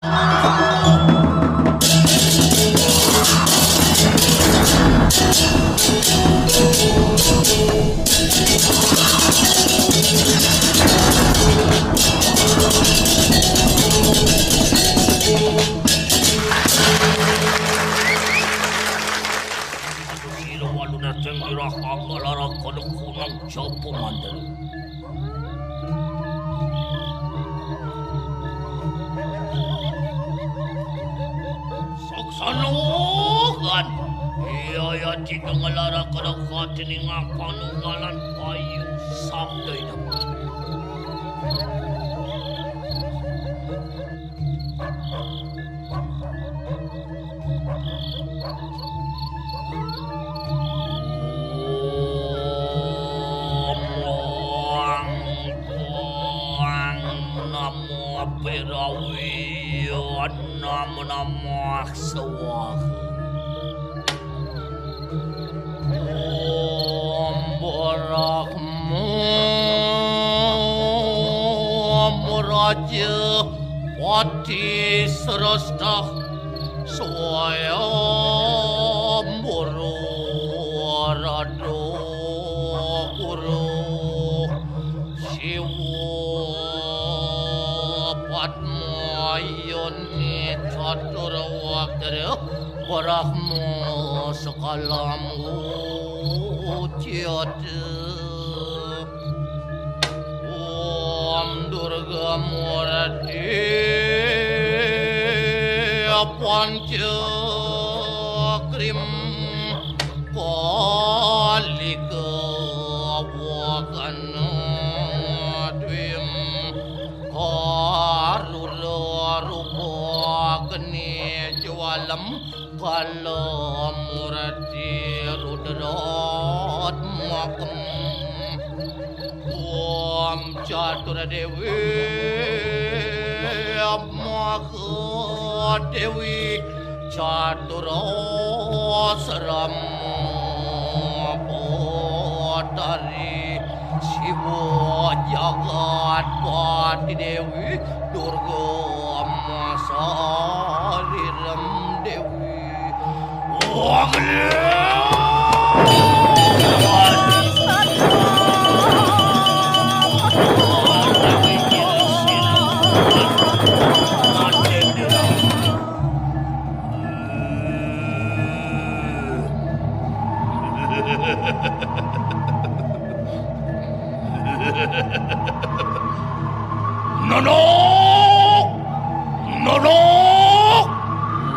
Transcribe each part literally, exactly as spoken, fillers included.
Sira walu naceng ira anggalara kena kunang jaba manten. Saksana kan. Iya ya dikenggelara kena katining panunggalan payu sabda idep. Namo Birawi, Namo Namo Swaha. Om Brahma Raja Pati Srestah Swayam Buru Rado Guru Siwa Padmayoni Catur Wakra Brahma Sekalam Uciyata. Om Durga Murti Panca Krim Kalika Wakana Dwim Karula Rupa Keni Jwalam Kala Murti Rudratmakem. Om Catur Dewi Maha Dewi Catur Srama Batari Siwa Jagat Pati Dewi Durga Masari Rem Dewi. Nonok! Nonok!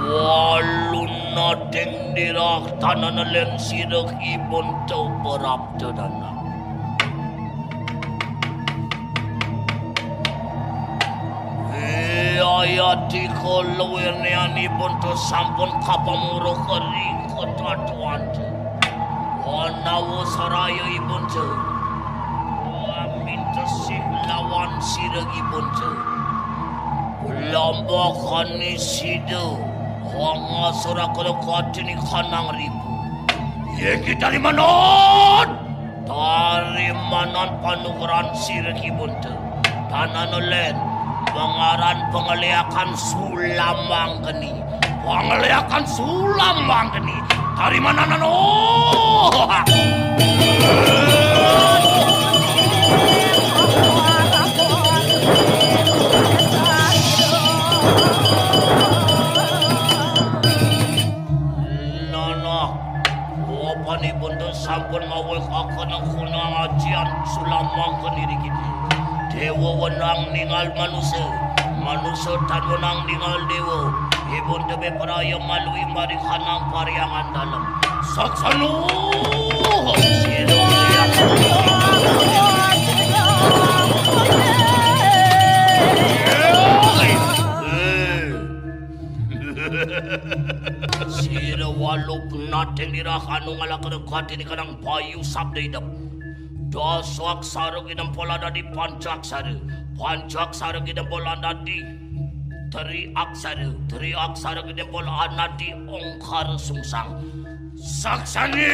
Waluna dengdirak tanana len sirek ibun teu berap teu danang. Iya, iya, dikala wénéanipun sampun kapamuruh ring ketraduan. Wanawa saraya ibun ja. Wamintesih lawan sireg ibun ja. Lambakani sida. Wangasura kala katini kanang ribu. Yéki tarimanan. Tarimanan panugrahan sireg ibun ja. Tanana lén, pangaran pangléakan sulam mangkeni. Pangléakan sulam mangkeni. Tarimanan, oh. Nono. Bapanipun sampun mawéh akana kunang ajian sulam mangkeni ring kita. Déwa wenang ningal manusa, manusa tan wenang ningal déwa. Ibun tebih praya malui mari kanang parhyangan dalem. Saksana. Sira walu penatih lirah anu ngalakana katini kanang payu sabda idep. Dasa aksara ginempol anadi panca aksara. Panca aksara ginempol anadi tri aksara. Tri aksara ginempol anadi ongkara sungsang. Saksana.